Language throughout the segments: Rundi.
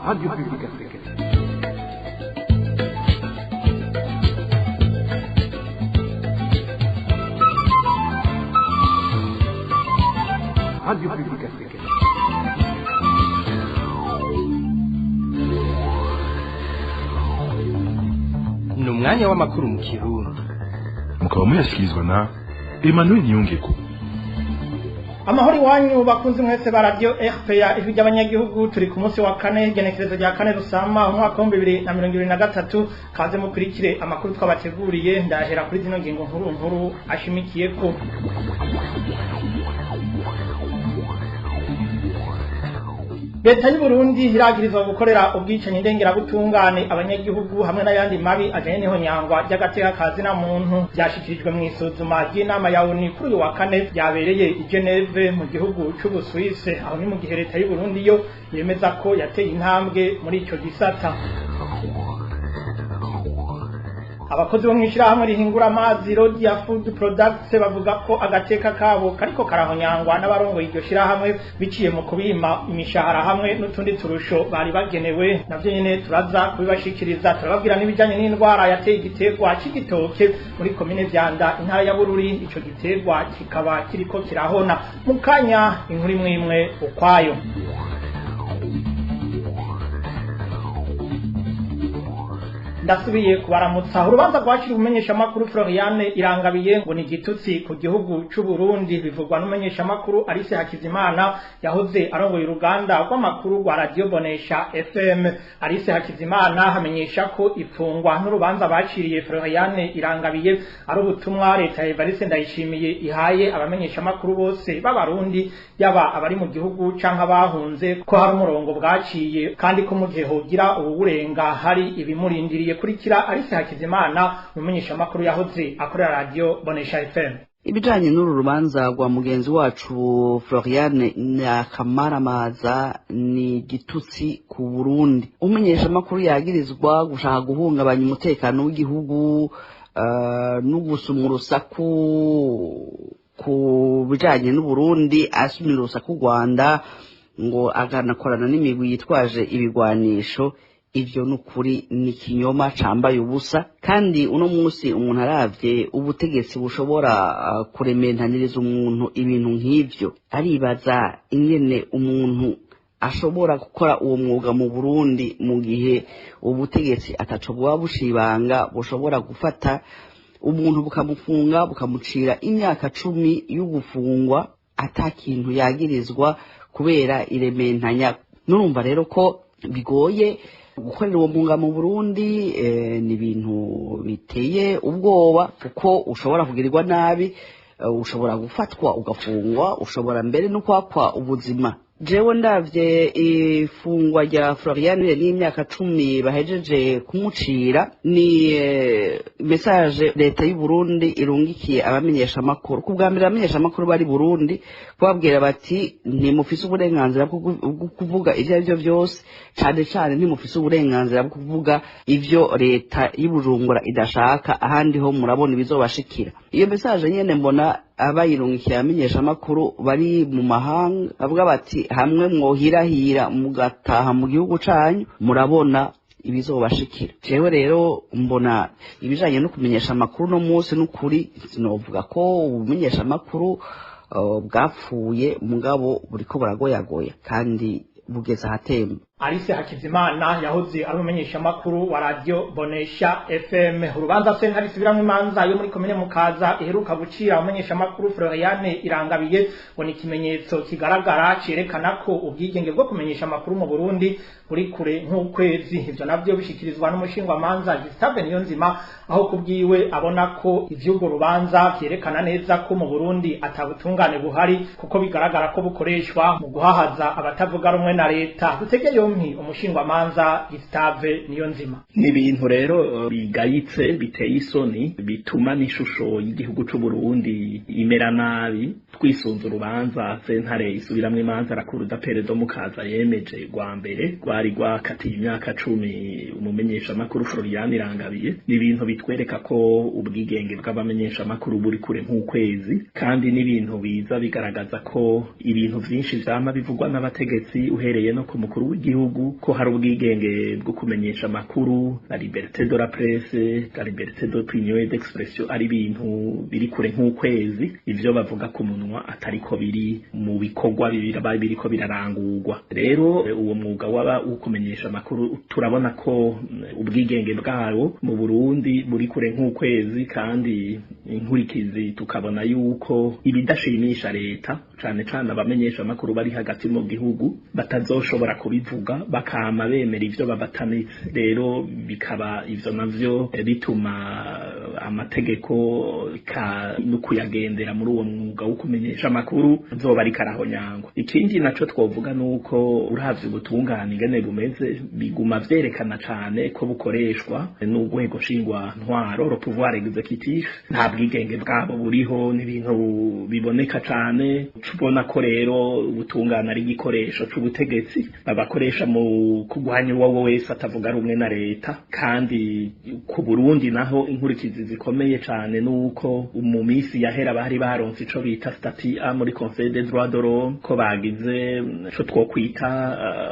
Radio Publique Africaine. Radio Publique Africaine. Ni umwanya w'amakuru mu Kirundi. Mukaba muyashyikirizwa na Emmanuel Niyongeko. Amahoro iwanyu bakunzi mwese ba Radio RPA, Ijwi ry'Abanyagihugu. Turi ku munsi wa kane, igenekerezo rya 4 Rusama umwaka wa 2023. Kaze mukurikire amakuru twabateguriye. Ndahera kuri zino ngingo nkuru nkuru ashimikiye ko Leta y'u Burundi iragirizwa gukorera ubwicanyi ndengerabutungane abanyagihugu hamwe n'ayandi mabi ajanye n'ihonyangwa ry'agateka ka zina muntu. Byashikirijwe mu isuzuma ry'inama ya ONU kuri uyu wa kane ryabereye i Geneve mu gihugu c'Ubusuwise. Aho ni mu gihe Leta y'u Burundi yo yemeza ko yateye intambwe muri ico gisata. Abakozi bo mw'ishirahamwe rihingura amazi Rodia Food Products bavuga ko agateka kabo kariko karahonyangwa n'abarongoye iryo shirahamwe biciye mu kubima imishahara hamwe n'utundi turusho bari bagenewe. Navyo nyene turaza kubibashikiriza. Turababwira n'ibijanye n'indwara yateye igiterwa c'igitoke muri komine Vyanda, intara ya Bururi. Ico giterwa kikaba kiriko kirahona. Mu kanya, inkuru imwe imwe ukwayo. Ndasubiye kubaramutsa. Urubanza rwakiriwe umumenyeshamakuru Floriane Irangabiye ngo ni igitutsi ku gihugu c'u Burundi, bivugwa n'umumenyeshamakuru Alice Hakizimana yahoze arongoye uruganda rw'amakuru rwa Radio Bonesha FM. Alice Hakizimana hamenyesha ko ifungwa n'urubanza baciriye Floriane Irangabiye ari ubutumwa leta ya Evariste Ndayishimiye ihaye abamenyeshamakuru bose b'Abarundi, yaba abari mu gihugu canke abahunze, ko hari umurongo bwaciye kandi ko mu gihe hogira uwurenga hari ibimurindiriye. Kurikira Alice Hakizimana, umumenyeshamakuru yahoze akorera Radio Bonesha FM. Ibijanye n'uru rubanza rwa mugenzi wacu Floriane Nakamaramaza ni igitutsi ku Burundi. Umumenyeshamakuru yagirizwa gushaka guhungabanya umutekano w'igihugu no gusuma urusaku ku bijanye n'Uburundi, asumira urusaku u Rwanda, ngo akanakorana n'imigwi yitwaje ibigwanisho. Ivyo nukuri ni kinyoma cambaye ubusa. Kandi uno munsi umuntu aravye ubutegetsi bushobora kurementaniriza umuntu ibintu nk'ivyo, aribaza ingene umuntu ashobora gukora uwo mwuga mu Burundi mu gihe ubutegetsi ataco bwaba bucibanga, bushobora gufata umuntu bukamufunga, bukamucira imyaka 10 y'ugufungwa ata kintu yagirizwa kubera irementanya. Nurumva rero ko bigoye gukorera uwo mwuga mu Burundi. Ni ibintu biteye ubwoba kuko ushobora kugirirwa nabi, ushobora gufatwa ugafungwa, ushobora mbere no kwakwa ubuzima. Jewe ndavye ifungwa rya Floriane n'imyaka 10 bahejeje kumucira, ni message leta y'u Burundi irungikiye abamenyesha makuru. Ku bwa mbere abamenyesha makuru bari Burundi, kubabwira bati: "Ntimufise uburenganzira bwo kuvuga ivyo arivyo vyose, cane cane ntimufise uburenganzira bwo kuvuga ivyo leta y'i Bujumbura idashaka, ahandi ho murabona ibizobashikira." Iyo message nyene mbona abayirungikiye abamenyesha makuru bari mu mahanga, bavuga bati: "Hamwe mwohirahira mugataha mu gihugu canyu, murabona ibizobashikira." Jewe rero mbona ibijanye no kumenyesha amakuru no munsi, n'ukuri sinovuga ko ubumenyesha amakuru bwapfuye, mugabo buriko buragoyagoya kandi bugeze ahatemba. Alice Hakizimana yahoze ari umumenyeshamakuru wa Radio Bonesha FM. Urubanza sentare isubiramwo imanza yo muri komine Mukaza iheruka gucira umumenyeshamakuru Floriane Irangabiye ngo ni ikimenyetso kigaragara cerekana ko ubwigenge bwo kumenyesha amakuru mu Burundi buri kure nk'ukwezi. Ivyo navyo bishikirizwa n'umushingwamanza Gustave Niyonzima, aho kubwiwe abona ko ivy'urwo rubanza vyerekana neza ko mu Burundi atabutungane buhari, kuko bigaragara ko bukoreshwa mu guhahaza abatavuga rumwe na leta. Dutege yompi umushingwamanza Gustave Niyonzima. Ni ibintu rero bigayitse, biteye isoni, bituma n'ishusho y'igihugu c'u Burundi imera nabi. Twisunze urubanza sentare isubiramwo imanza la cour d'appel de Mukaza yemeje rwa mbere, rwari rwakatiye imyaka 10 umumenyeshamakuru Florian Irangabiye, ni ibintu bitwereka ko ubwigenge bw'abamenyeshamakuru buri kure nk'ukwezi, kandi n'ibintu biza bigaragaza ko ibintu vyinshi vyama bivugwa n'abategetsi, uhereye no ku mukuru w'igihugu, ko hari ubwigenge bwo kumenyesha amakuru, la liberté de la presse, la liberté d'opinion et d'expression, ari ibintu biri kure nk'ukwezi. Ivyo bavuga ku munwa atariko biri mu bikorwa bibiri biriko birarangurwa. Rero uwo mwuga waba ukumenyesha amakuru, turabona ko ubwigenge bwawo mu Burundi buri kure nk'ukwezi, kandi inkurikizi tukabona yuko ibidashimisha leta, cane cane abamenyesha amakuru bari hagati mu gihugu, batazoshobora kubivuga, bakama bemera ivyo babatamitse. Rero bikaba ivyo navyo bituma amategeko no kuyagendera muri uwo mwuga wo kumenyesha amakuru zoba ariko arahonyangwa. Ikindi naco twovuga nuko uravye ubutungane ingene bumeze, biguma vyerekana cane ko bukoreshwa n'urwego ntwaro, le pouvoir exécutif. Nta bwigenge bwabo buriho, n'ibintu biboneka cane. Tubona ko rero ubutungane ari igikoresho c'ubutegetsi babakoresha mu kurwanya uwo wese atavuga rumwe na leta. Kandi ku Burundi naho inkurikizi zikomeye cane nuko mu misi yahera bari baronse ico bita statut A muri Conseil des droits de l'homme, ko bagize ico twokwita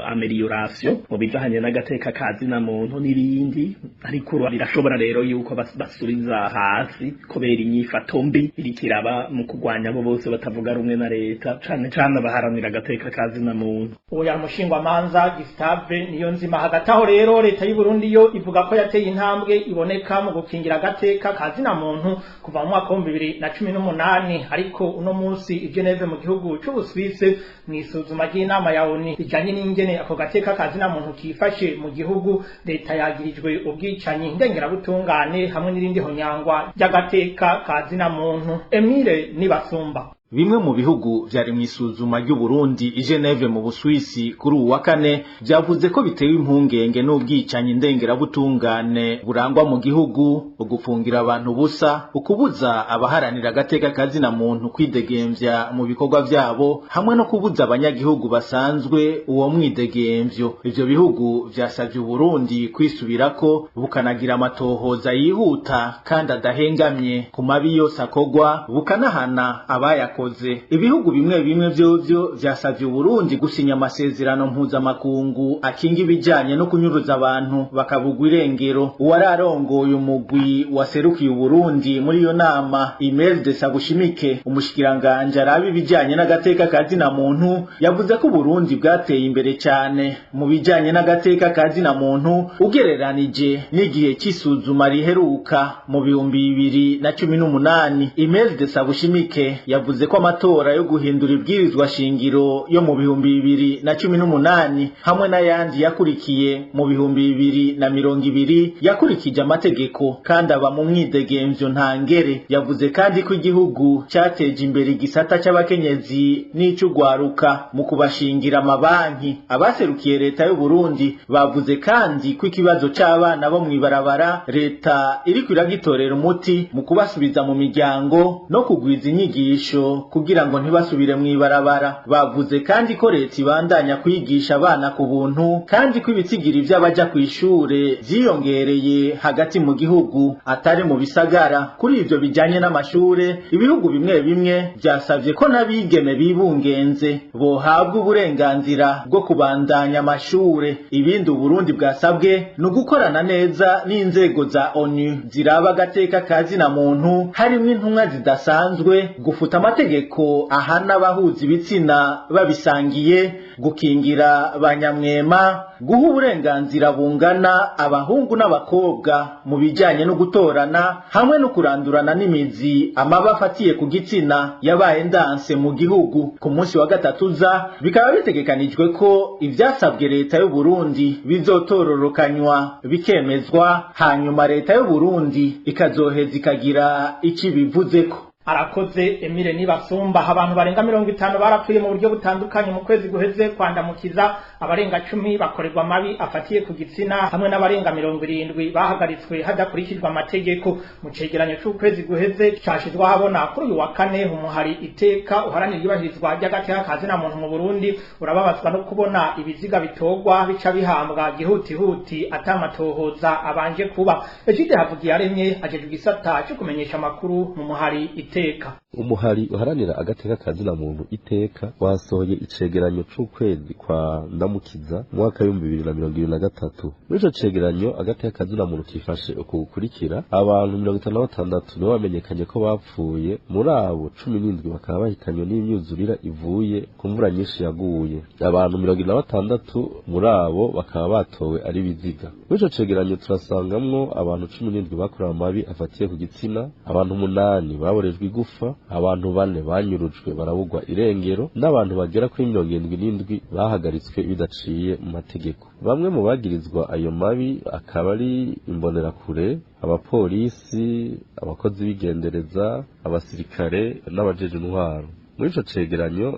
amélioration mu bijanye n'agateka ka zina muntu n'ibindi, ariko birashobora rero yuko basubiza hasi kubera inyifato mbi iriko iraba mu kurwanya abo bose batavuga rumwe na leta, cane cane abaharanira agateka ka zina muntu. Uwo yari umushingwamanza Gustave Niyonzima. Hagati aho rero, leta y'u Burundi yo ivuga ko yateye intambwe iboneka mu gukingira agateka ka zina muntu kuva mu mwaka wa 2018. Ariko uno munsi i Geneve mu gihugu c'Ubusuwise, mw'isuzuma ry'inama ya ONU rijanye n'ingene ako gateka ka zina muntu kifashe mu gihugu, leta yagirijwe ubwicanyi ndengerabutungane hamwe n'irindi honyangwa ry'agateka ka zina muntu. Emile Nibasumba. Bimwe mu bihugu vyari mu isuzuma ry'u Burundi i Geneve mu Busuwisi kuri uwu wa kane vyavuze ko bitewe impungenge n'ubwicanyi ndengerabutungane burangwa mu gihugu, ugufungira abantu ubusa, ukubuza abaharanira agateka kazina muntu kwidegemvya mu bikorwa vyabo, hamwe no kubuza abanyagihugu basanzwe uwo mwidegemvyo. Ivyo bihugu vyasavye u Burundi kwisubirako, bukanagira amatohoza yihuta kandi adahengamye ku mabi yose akogwa, bukanahana abayakoze. Ibihugu bimwe bimwe vyovyo vyasavye Uburundi gusinya amasezerano mpuzamakungu akinga ibijanye no kunyuruza abantu bakabugwa irengero. Uwararongoye umugwi waserukiye Uburundi muri iyo nama, Imelde Sabushimike, umushikiranganje araba ibijanye n'agateka kazina muntu, yavuze ko Uburundi bwateye imbere cyane mu bijanye n'agateka kazina muntu ugereranije n'igihe cy'isuzuma riheruka mu 2018. Imelde Sabushimike yavuze ko amatora yo guhindura ibwirizwa shingiro yo mu 2018 hamwe n'ayandi yakurikiye mu 2020 yakurikije amategeko kandi aba mu mwidegemvyo ntangere. Yavuze kandi ko igihugu cyateje imbere igisata c'abakenyezi n'ic'ugwaruka mu kubashingira amabanki. Abaserukiye leta y'u Burundi bavuze kandi ko ikibazo c'abana bo mw'ibarabara leta iriko iragitorera umuti mu kubasubiza mu miryango no kugwiza inyigisho kugira ngo ntibasubire mw'ibarabara. Bavuze kandi ko leta ibandanya kwigisha abana ku buntu, kandi ko ibitsigiri vy'abaja kw'ishure vyiyongereye hagati mu gihugu atari mu bisagara. Kuri ivyo bijanye n'amashure, ibihugu bimwe bimwe vyasavye ko n'abigeme bibungenze bohabwa uburenganzira bwo kubandanya amashure. Ibindi Uburundi bwasabwe ni ugukorana neza n'inzego za ONU ziraba agateka kazina muntu, harimwo intumwa zidasanzwe, gufuta amategeko ahana abahuza ibitsina babisangiye, gukingira banyamwema, guha uburenganzira bungana abahungu n'abakobwa mu bijanye no gutorana, hamwe no kurandurana n'imizi amaba afatiye ku gitsina yabaye ndanse mu gihugu. Ku munsi wa gatatu za bikaba bitegekanijwe ko ivyasabwe leta y'u Burundi bizotororokanywa bikemezwa, hanyuma leta y'u Burundi ikazoheza ikagira ico ibivuzeko. Arakoze Emile Nibasumba. Abantu barenga 50 barapfuye mu buryo butandukanye mu kwezi guheze kwandamukiza, abarenga 10 bakorerwa mabi afatiye ku gitsina hamwe n'abarenga 70 bahagaritswe hadakurikijwe amategeko. Mu cegeranyo c'ukwezi guheze cashizwe ahabona kuri uyu wa kane, umuhari Iteka uharanira iyubahirizwa ry'agateka ka zina muntu mu Burundi urababazwa no kubona ibiziga bitogwa bica bihambwa gihutihuti atamatohoza abanje kuba. Egide Havugiyaremye ajejwe igisata cyo kumenyesha amakuru mu muhari Iteka. Umuhari uharanira agateka ka zina muntu Iteka wasohoye icegeranyo c'ukwezi kwa Ndamukiza mu mwaka w'ibihumbi 2023. Muri ico cegeranyo agateka ka zina muntu kifashe uku gukurikira: abantu 56 nibo bamenyekanye ko bapfuye, muri abo 17 bakaba bahitanywe n'imyuzurira ivuye ku mvura nyinshi yaguye. Abantu 76 muri abo bakaba batowe ari biziga. Muri ico cegeranyo turasangamwo abantu 17 bakorewe amabi afatiye ku gitsina, abantu 8 baborejwe igufa, abantu 4 banyurujwe barabugwa irengero, n'abantu bagera kuri 77 bahagaritswe bidaciye mu mategeko. Bamwe mu bagirizwa ayo mabi akaba ari imbonerakure, abapolisi, abakozi b'igendereza, abasirikare n'abajeje intwaro. Muri ico cegeranyo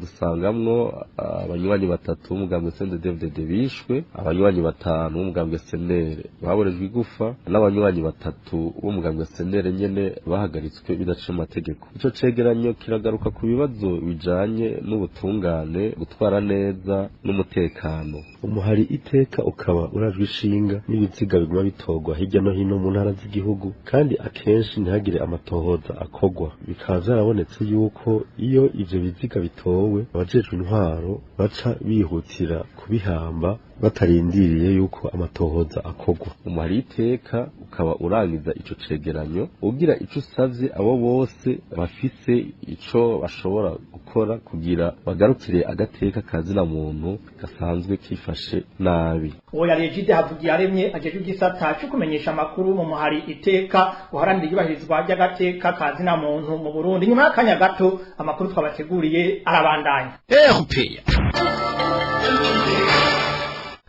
dusangamwo abanywanyi 3 b'umugambwe CNDD-FDD bishwe, abanywanyi 5 b'umugambwe SNL baborejwe igufa, n'abanywanyi 3 b'umugambwe SNL nyene bahagaritswe bidaciye mu mategeko. Ico cegeranyo kiragaruka ku bibazo bijanye n'ubutungane, gutwara neza n'umutekano. Umuhari Iteka ukaba urajwe ishinga n'ibiziga biguma bitogwa hirya no hino mu ntara z'igihugu, kandi akenshi ntihagire amatohoza akogwa. Bikaba vyarabonetse yuko iyo ivyo biziga bitowe, abajejwe intwaro baca bihutira kubihamba batarindiriye yuko amatohoza akogwa. Umuhari Iteka ukaba urangiza ico cegeranyo ugira ico usavye abo bose bafise ico bashobora gukora kugira bagarukire agateka ka zina muntu gasanzwe kifashe nabi. Uwo yari Egide Havugiyaremye ajejwe igisata cyo kumenyesha amakuru mu muhari Iteka uharanira iyubahirizwa ry'agateka ka zina muntu mu Burundi. Nyuma y'akanya gato amakuru twabateguriye arabandanya.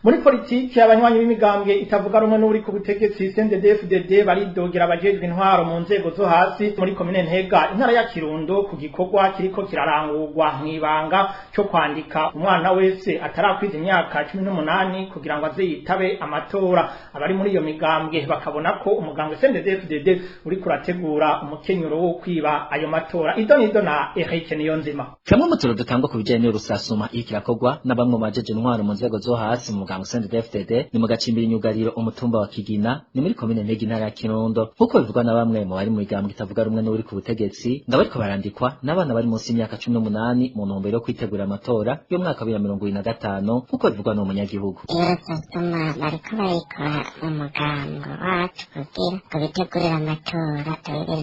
Muri politiki, abanywanyi b'imigambwe itavuga rumwe n'uri ku butegetsi CNDD-FDD baridogera abajejwe intwaro mu nzego zo hasi muri komine Ntega, intara ya Kirundo, ku gikorwa kiriko kirarangurwa mw'ibanga cyo kwandika umwana wese atarakwiza imyaka 18 kugira ngo aze yitabe amatora. Abari muri iyo migambwe bakabona ko umugambwe CNDD-FDD uri kurategura umukenyuro wo kwiba ayo matora. Idonido na Eric Niyonzima. Kamwe mu turo dutangwa ku bijanye n'urusasuma iyo kirakorwa na bamwe mu bajeje intwaro mu nzego zo hasi mu CNDD-FDD ni mu gacimbiri inyugariro umutumba wa Kigina ni muri komine Ntega, intara ya Kirundo. Nkuko bivugwa na bamwe mu bari mu migambwe itavuga rumwe n'uri ku butegetsi, ngo bariko barandikwa n'abana bari munsi y'imyaka 18 mu ntumbero yo kwitegura amatora y'umwaka wa 2025, nkuko bivugwa n'umunyagihugu. Iyo rusasuma bariko barayikora mu mugambo wacu kugira ngo bitegurire amatora ya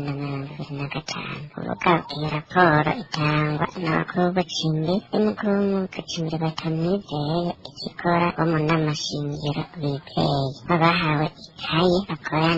2025. Kuvuga iyo raporo itangwa n'abakuru b'ubucimbi, n'umukuru w'ubucimbiri batamwizeye ikikora wo mu nama shingiro bizeye, babahawe ikaye bakaba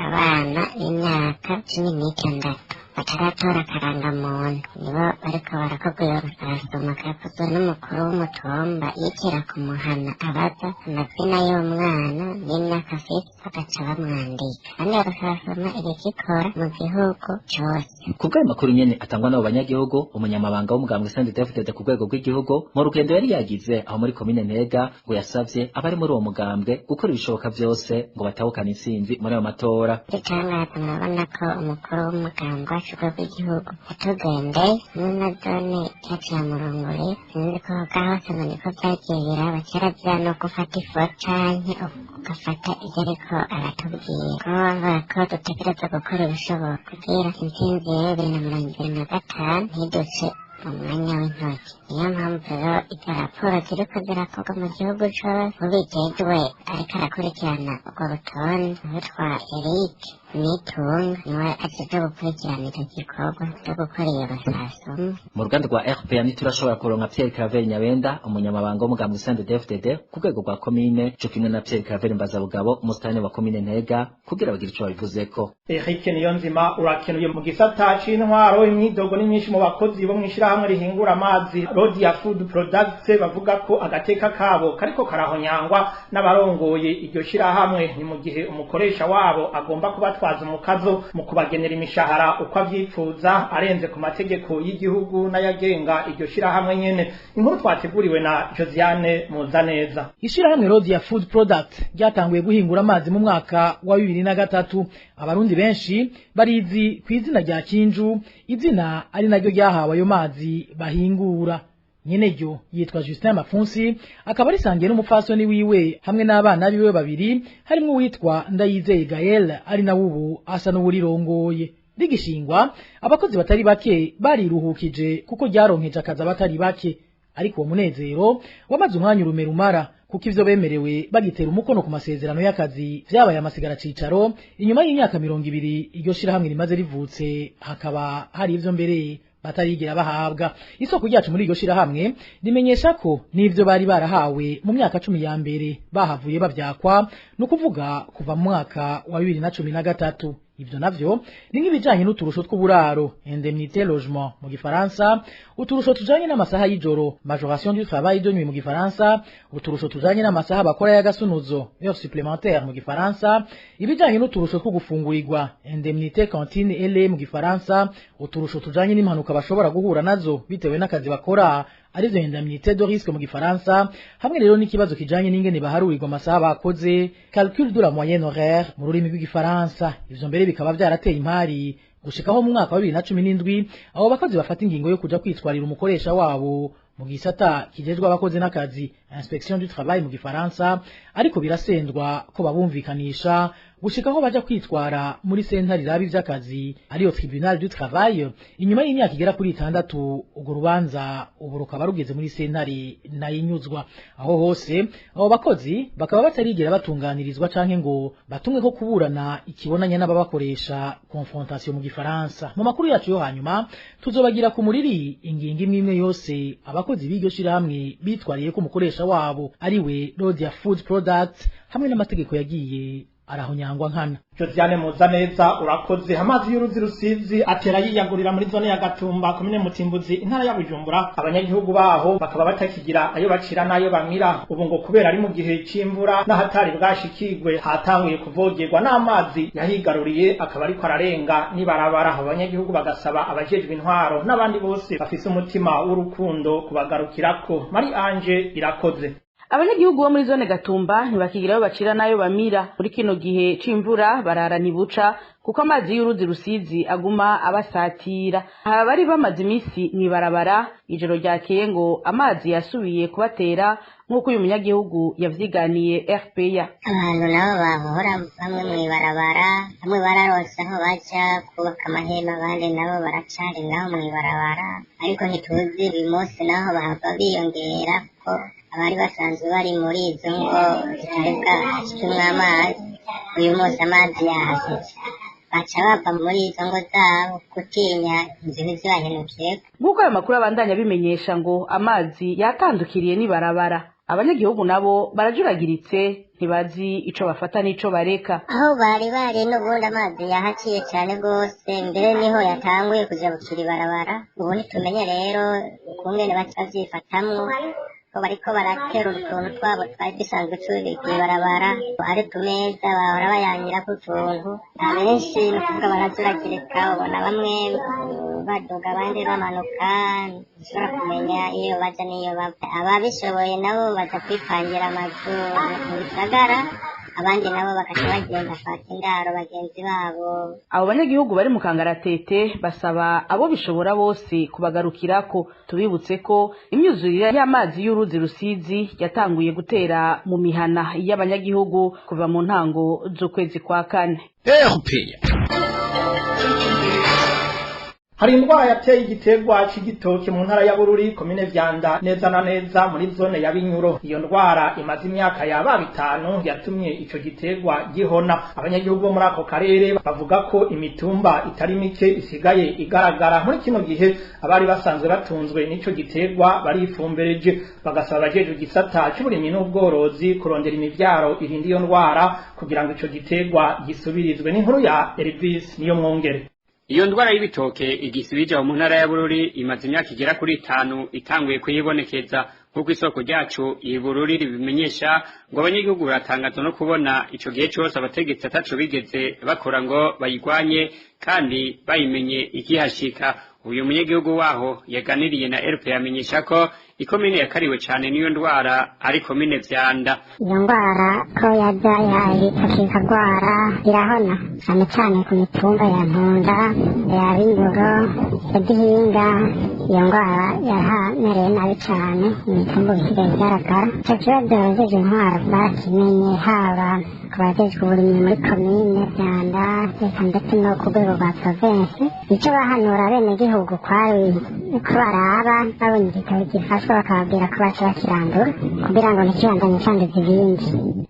abana b'imyaka 16 bataratora akarangamuntu, nibo bariko barakorwa iyo rusasuma. Kakozwe n'umukuru w'umutumba yigira kumuhana abaza amazina y'umwana n'imyaka afise, bagaca bamwandika. Kandi iyo rusasuma irikikora mu gihugu cose. Kubw'ayo makuru nyene atangwa n'abo banyagihugu, umunyamabanga w'umugambwe CNDD-FDD ku rwego rw'igihugu mu rugendo yari yagize aho muri komine Ntega ngo yasavye abari muri uwo mugambwe gukora ibishoboka vyose ngo batahukane intsinzi muri ayo matora. Igitangaza murabona ko umukuru w'umugambwe wacu ku rwego rw'igihugu yatugendeye hamwe na zone yacu ya Murunguri. Sinzi ko hose ngo niko vyagiye biraba kera, vya no gufata ifoto canke ugafata ivyo ariko aratubwira, ko bavuga ko dutegerezwa gukora ibishoboka kugira intsinzi ya 2025 ntiduce mu mwanya w'intoki. Niyo mpamvu rero izo raporo ziriko zirakorwa mu gihugu cose, ubijejwe ariko arakurikirana urwo rutonde witwa Eric Nitunga, niwe ajejwe gukurikirana ico gikorwa co gukora iyo rusasuma. Mu ruganda rwa RPA ntiturashobora kuronka Pierre Claver Nyabenda, umunyamabanga w'umugambwe CNDD-FDD ku rwego rwa komine, co kimwe na Pierre Claver Mbazabugabo, umusitani wa komine Ntega, kugira bagire ico babivuzeko. Eric Niyonzima urakenuye. Mu gisata c'intwaro, imyidogo ni myinshi mu bakozi bo mw'ishirahamwe rihingura amazi Rodia Food Products, bavuga ko agateka kabo kariko karahonyangwa n'abarongoye iryo shirahamwe. Ni mu gihe umukoresha wabo agomba kubatwara kubatwaza umukazo mu kubagenera imishahara uko avyipfuza arenze ku mategeko y'igihugu n'ayagenga iryo shirahamwe nyene. Inkuru twateguriwe na Josiane Muzaneza. Ishirahamwe Rodia Food Product ryatanguye guhingura amazi mu mwaka wa 2003. Abarundi benshi barizi ku izina rya Kinju, izina ari naryo ryahawe ayo mazi bahingura. Nyeneryo yitwa Justin Mafunsi, akaba arisangiye n'umupfasoni wiwe hamwe n'abana biwe babiri, harimwo uwitwa Ndayizeye Gael ari nawe ubu asa n'uwurirongoye. Rigishingwa abakozi batari bake bariruhukije kuko ryaronkeje akazi abatari bake, ariko uwo munezero wamaze umwanya urumerumara kuko ivyo bemerewe bagitera umukono ku masezerano y'akazi vyabaye amasigara cicaro. Inyuma y'imyaka 20 iryo shirahamwe rimaze rivutse, hakaba hari ivyo mbere batarigera bahabwa. Isoko ryacu muri iryo shirahamwe rimenyesha ko n'ivyo bari barahawe mu myaka 10 ya mbere bahavuye bavyakwa, no kuvuga kuva mu mwaka wa 2013. Ivyo navyo ni nk'ibijanye n'uturusho tw'uburaro, indemnité logement mu gifaransa, uturusho tujanye n'amasaha y'ijoro, majoration du travail de nuit mu gifaransa, uturusho tujanye n'amasaha bakora y'agasunuzo, heures supplémentaires mu gifaransa, ibijanye n'uturusho two gufungurirwa, indemnité cantine et mu gifaransa, uturusho tujanye n'impanuka bashobora guhura nazo bitewe n'akazi bakora, arizo indemnité de risque mu gifaransa, hamwe rero n'ikibazo kijanye n'ingene baharurirwa amasaha bakoze, calcul de la moyenne horaire mu rurimi rw'igifaransa. Ivyo mbere bikaba vyarateye impari gushikaho mu mwaka wa 2017 abo bakozi bafata ingingo yo kuja kwitwarira umukoresha wabo mu gisata kijejwe abakozi n'akazi, inspection du travail mu gifaransa, ariko birasendwa ko babumvikanisha gushikaho baja kwitwara muri sentare irabi vy'akazi, ariyo tribunal du travail. Inyuma y'imyaka igera kuri 6 urwo rubanza ubu rukaba rugeze muri sentare nayinyuzwa. Aho hose abo bakozi bakaba batarigera batunganirizwa canke ngo batumwe ko kuburana ikibonanya n'ababakoresha, confrontation mu gifaransa. Mu makuru yacu yo hanyuma tuzobagira ku muriri ingingo imwe imwe yose abakozi b'iryo shirahamwe bitwariye ko umukoresha wabo ariwe Rodia Food Products hamwe n'amategeko yagiye arahonyangwa nkana. Josiane Muzaneza urakoze. Amazi y'uruzi Rusizi atera yiyagurira muri zone ya Gatumba, komine Mutimbuzi, intara ya Bujumbura. Abanyagihugu baho bakaba batakigira ayo bacira n'ayo bamira ubu ngo kubera ari mu gihe c'imvura n'ahatari bwashikirwe hatanguye kuvogerwa n'amazi yahigaruriye, akaba ariko ararenga n'ibarabara. Abanyagihugu bagasaba abajejwe intwaro n'abandi bose bafise umutima w'urukundo kubagarukirako. Marie Ange Irakoze. Abanyagihugu bo muri zone Gatumba ntibakigira ayo bacira n'ayo bamira muri kino gihe c'imvura, barara ntibuca kuko amazi y'uruzi Rusizi aguma abasatira. Aba bari bamaze imisi mw'ibarabara, ijoro ryakeye ngo amazi yasubiye kubatera, nk'uko uyu munyagihugu yavyiganiye RPA. Abantu nabo bahora bamwe mw'ibarabara, bamwe bararonse aho baja kubaka amahema, abandi nabo baracari ngaho mw'ibarabara, ariko ntituzi uyu munsi naho bahava biyongera kuko abari basanzwe bari muri izo ngo zitari bwashikemwo amazi, uyu munsi amazi yahashitse baca bava muri izo ngo zabo gutinya inzu ntizibahenukireko. Nk'uko ayo makuru abandanya abimenyesha, ngo amazi yatandukiriye n'ibarabara, abanyagihugu nabo barajuragiritse, ntibazi ico bafata n'ico bareka. Aho bari bari n'ubundi amazi yahaciye cane rwose, mbere niho yatanguye kujabukira ibarabara. Ubu ntitumenye rero ukungene baca bavyifatamwo, ko bariko baratera utuntu twabo twari dusanzwe turi kw'ibarabara, ari utumeza bahora bayanyirako utuntu. Abenshi ni ukuvuga barazuragirika, ubona bamwe baduga abandi bamanuka, ntushobora kumenya iyo baja n'iyo bava. Ababishoboye nabo baza kwipangira amazu mu bisagara, abandi nabo bakaca bagenda kwaka indaro bagenzi babo. Abo banyagihugu bari mu kangaratete basaba abo bishobora bose kubagarukirako. Tubibutse ko imyuzurire y'amazi y'uruzi Rusizi yatanguye gutera mu mihana y'abanyagihugu kuva mu ntango z'ukwezi kwa kane. Hari indwara yateye igiterwa c'igitoki mu ntara ya Bururi, komine Vyanda, neza na neza muri zone ya Binyuro. Iyo ndwara imaze imyaka yaba 5 yatumye ico giterwa gihona. Abanyagihugu bo muri ako karere bavuga ko imitumba itari mike isigaye igaragara muri kino gihe. Abari basanzwe batunzwe n'ico giterwa barifumbereje, bagasaba abajejwe igisata c'uburimyi n'ubworozi kurondera imivyaro irinda iyo ndwara kugira ngo ico giterwa gisubirizwe. N'inkuru ya Elvis niyo mwongere. Iyo ndwara y'ibitoke igisubije mu ntara ya Bururi imaze imyaka igera kuri 5 itanguye kuyibonekeza. Nk'uko isoko ryacu Ibururi ribimenyesha, ngo abanyagihugu baratangazwa no kubona ico gihe cose abategetsi ataco bigeze bakora ngo bayigwanye, kandi bayimenye ikihashika. Uyu munyagihugu waho yaganiriye na RP yamenyesha ko ikomine yakariwe cane n'iyo ndwara ari komine Vyanda. Iyo ndwara ko yaza ibitoki bikagwara birahona, cane cane ku mitumba ya Ntunda, ya Binyuro, ya Gihinga. Iyo ndwara yarahamereye nabi cane, imitumba bisigaye igaragara. Ico kibazo abajejwe intwaro barakimenye, haba ku bajejwe uburimyi muri komine Vyanda, eka ndetse no ku rwego rwa provinsi. Ico bahanura abenegihugu kwari ko baraba babonye igitoki gifashwe bakababwira ko baca bakirandura kugira ngo ntikibandanye canduza ibindi.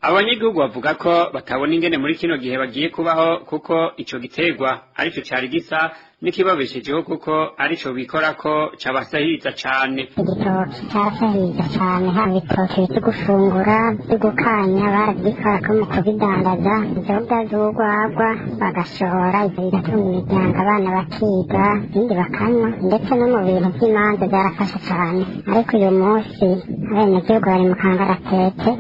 Abanyagihugu bavuga ko batabona ingene muri kino gihe bagiye kubaho, kuko ico giterwa arico cari gisa n'ikibabeshejeho, kuko arico bikorako cabasahiriza cane. Igitoki carasahiriza cane, haba ibitoki vyo gufungura, vyo gukanya, barabikorako mu kubidandaza, inzoga z'urwagwa bagashora, bigatunga imiryango, abana bakiga, ibindi bakanywa, ndetse no mu bintu vy'imanza vyarafasha cane. Ariko uyu munsi abenegihugu bari mu kangaratete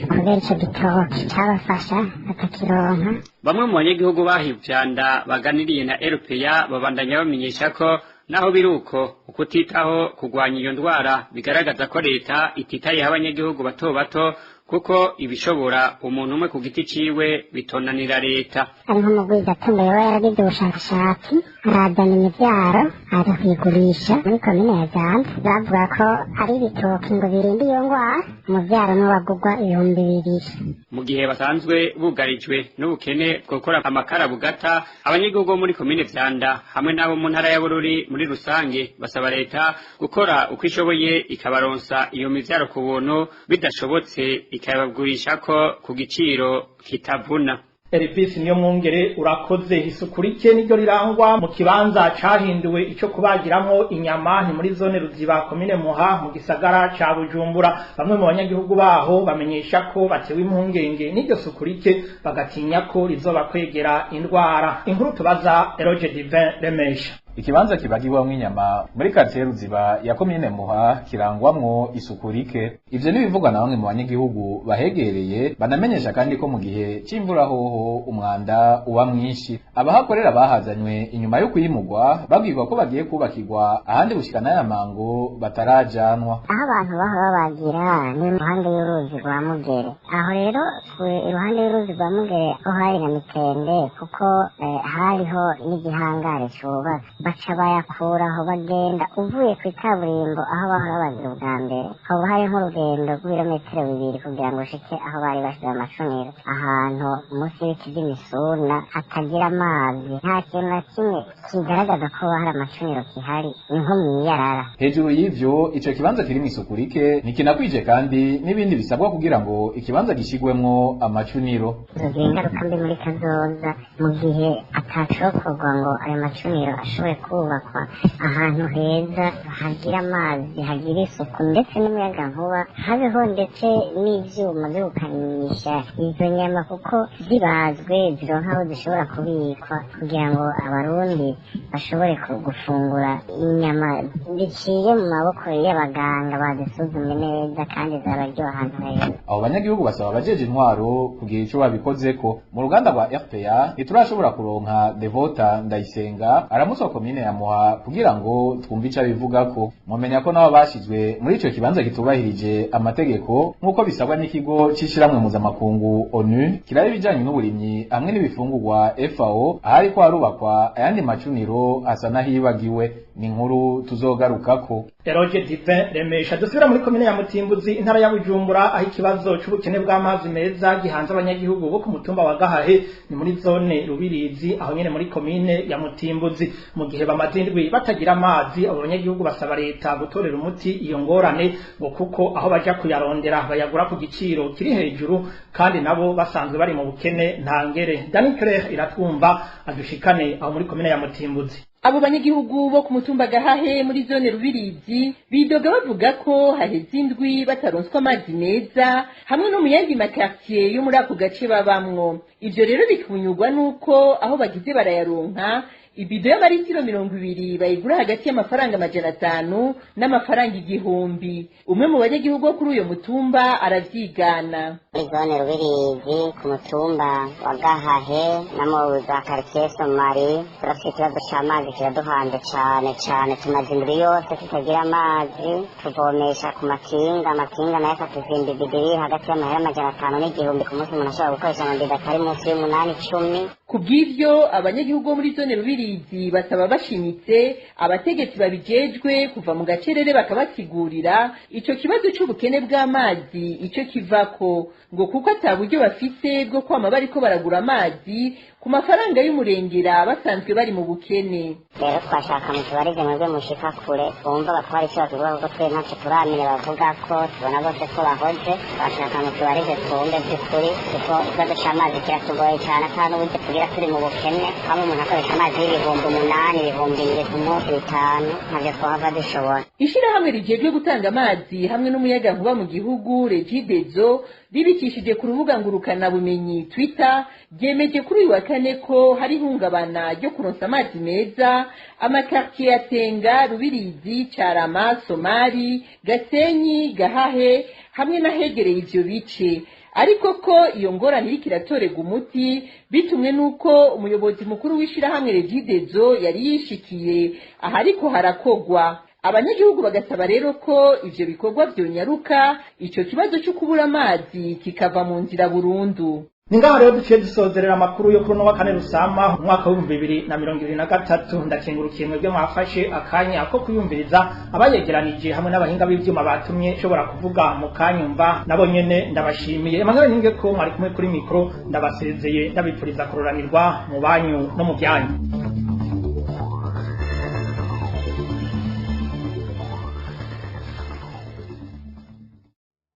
kubera ico gitoki cabafasha batakironka. Bamwe mu banyagihugu bahivyanda baganiriye na RPA babandanya bamenyesha ko naho biruko ukutitaho kugwanya iyo ndwara bigaragaza ko leta ititayeho abanyagihugu bato bato, kuko ibishobora umuntu umwe ku giti ciwe bitonanira leta. Ari nk'umugwizatungo yoba yaragize ubushakashatsi, arazana imivyaro aza kuyigurisha muri komine ya Vyanda, bavuga ko ari ibitoki ngo birinde iyo ngwara. Umuvyaro niwo wagurwa 2000. Mu gihe basanzwe bugarijwe n'ubukene bwokora amakara bugata, abanyagihugu bo muri komine Vyanda hamwe n'abo mu ntara ya Bururi muri rusange basaba leta gukora uko ishoboye ikabaronsa iyo mivyaro ku buntu, bidashobotse ikabagurisha ko ku giciro kitavuna. Elvis niyo mwungere urakoze. Isuku rike niryo rirangwa mu kibanza cahinduwe ico kubagiramwo inyama, ni muri zone Ruziba, komine Muha, mu gisagara ca Bujumbura. Bamwe mu banyagihugu baho bamenyesha ko batewe impungenge n'iryo suku rike, bagatinya ko rizobakwegera indwara. Inkuru tubaza Eroge Divin Remesha. Ikibanza kibagirwamwo inyama muri quartier Ruziba ya komine Muha kirangwamwo isuku rike. Ivyo nibivugwa na bamwe mu banyagihugu bahegereye, banamenyesha kandi ko mu gihe c'imvura hoho umwanda uba mwinshi. Abahakorera bahazanywe inyuma yo kuyimugwa babwirwa ko bagiye kubakirwa ahandi gushika n'aya mango batarajanwa. Aho abantu bahora babagira ni iruhande y'uruzi rwa Mugere. Aho rero iruhande y'uruzi rwa Mugere ho hari na mitende, kuko hariho n'igihangare cubatse, baca bayakuraho bagenda uvuye ku ikaburimbo aho bahora bagira ubwa mbere. Hoba hari nk'urugendo rw'ibirometero 2 kugira ngo ushike aho bari bashize amacuniro, ahantu munsi y'ibiti by'imisuna hatagira amazi, nta kintu na kimwe kigaragaza ko hari amacuniro kihari, ni nko mw'iyarara. Hejuru y'ivyo, ico kibanza kiri mw'isuku rike ntikinakwije kandi n'ibindi bisabwa kugira ngo ikibanza gishigwemwo amacuniro. Zogira ingaruka mbi muri kazoza mu gihe atacokorwa ngo ayo macuniro ashobore kubakwa ahantu heza hagira amazi, hagira isuku ndetse n'umuyagankuba, habeho ndetse n'ivyuma vyo gukanyisha izo nyama, kuko zibazwe zironka aho zishobora kubikwa kugira ngo abarundi bashobore gufungura inyama ziciye mu maboko y'abaganga bazisuzumye neza kandi zabaryoha ahantu heza. Abo banyagihugu basaba abajeje intwaro kugira ico babikozeko. Mu ruganda rwa RPA ntiturashobora kuronka Devota Ndayisenga aramuswa komine ya Muha kugira ngo twumve ico abivugako. Mumenya ko nabo bashizwe muri ico kibanza kitubahirije amategeko nk'uko bisabwa n'ikigo c'ishirahamwe mpuzamakungu ONU kiraba ibijanye n'uburimyi hamwe n'ibifungurwa FAO, ahari ko harubakwa ayandi macuniro asa n'ahibagiwe. Ni inkuru tuzogarukako. Eroge Divin Remesha. Dusubira muri komine ya Mutimbuzi, intara ya Bujumbura, aho ikibazo c'ubukene bw'amazi meza gihanze abanyagihugu bo ku mutumba wa Gahahe, ni muri zone Rubirizi, aho nyene muri komine ya Mutimbuzi. Mu gihe bamaze indwi batagira amazi, abo banyagihugu basaba leta gutorera umuti iyo ngorane, ngo kuko aho baja kuyarondera bayagura ku giciro kiri hejuru, kandi nabo basanzwe bari mu bukene ntangere. Dani Claire iratwumva adushikane aho muri komine ya Mutimbuzi. Abo banyagihugu bo ku mutumba Gahahe muri zone Rubirizi bidoga bavuga ko haheze indwi bataronswa amazi meza hamwe no mu yandi makartier yo muri ako gace babamwo. Ivyo rero bikunyurwa nuko aho bagize barayaronka Ibido y'amaritiro 20 bayigura hagati y'amafaranga 500 n'amafaranga 1000. Umwe mu banyagihugu bo kuri uyo mutumba aravyigana. Muri zone Rubirizi ku mutumba wa Gahahe na mu za quartier Somali turafite ikibazo c'amazi kiraduhanze cane cane. Tumaze indwi yose tutagira amazi, tuvomesha ku makinga, amakinga nayo akatuzimba ibido iri hagati y'amahera 500 n'igihumbi ku munsi. Umuntu ashobora gukoresha amabido atari munsi y'8, 10. Kubw'ivyo abanyagihugu bo muri zone Rubirizi basaba bashimitse abategetsi babijejwe kuva mu gacerere bakabasigurira ico kibazo c'ubukene bw'amazi ico kivako, ngo kuko ata buryo bafise bwo kwama bariko baragura amazi ku mafaranga y'umurengera basanzwe bari mu bukene. Rero twashaka mutubarize mwebwe mushika kure bumva bakora icyo bakivuga, kuko twe ntacyo turamenya bavuga ko tubona bose ko bahoze. Twashaka mutubarize twumve by'ukuri, kuko ikibazo c'amazi kiratugoye cane, ata n'uburyo tugira, turi mu bukene. Hamwe umuntu akoresha amazi y'8,000, 7,000 ku munsi, 5,000, ntavyo twahava dushobora. Ishirahamwe rijejwe gutanga amazi hamwe n'umuyagankuba mu gihugu Regideso ribikishije ku rubuga ngurukana bumenyi Twitter ryemeje kuri uyu wa kane ko hari ihungabana ryo kuronsa amazi meza amakartier ya Tenga, Rubirizi, Carama, Somali, Gasenyi, Gahahe hamwe n'ahegereye ivyo bice, ariko ko iyo ngorane iriko iratorerwa umuti bitumwe n'uko umuyobozi mukuru w'ishirahamwe Regideso yari yishikiye ahariko harakogwa. Abanyagihugu bagasaba rero ko ivyo bikorwa vyonyaruka, ico kibazo cyo kubura amazi kikava mu nzira burundu. Ningaho rero duciye dusozerera amakuru yo kuri uno wa kane Rusama umwaka w'2023. Ndakengurukiye mwebwe mwafashe akanya ko kuyumviriza, abayegeranije hamwe n'abahinga b'ivyuma batumye nshobora kuvuga mu kanyumva, nabo nyene ndabashimiye. Emmanuel Ninge ko mwari kumwe kuri mikro, ndabasezeye ndabipfuriza kuroranirwa mu banyu no mu byanyu.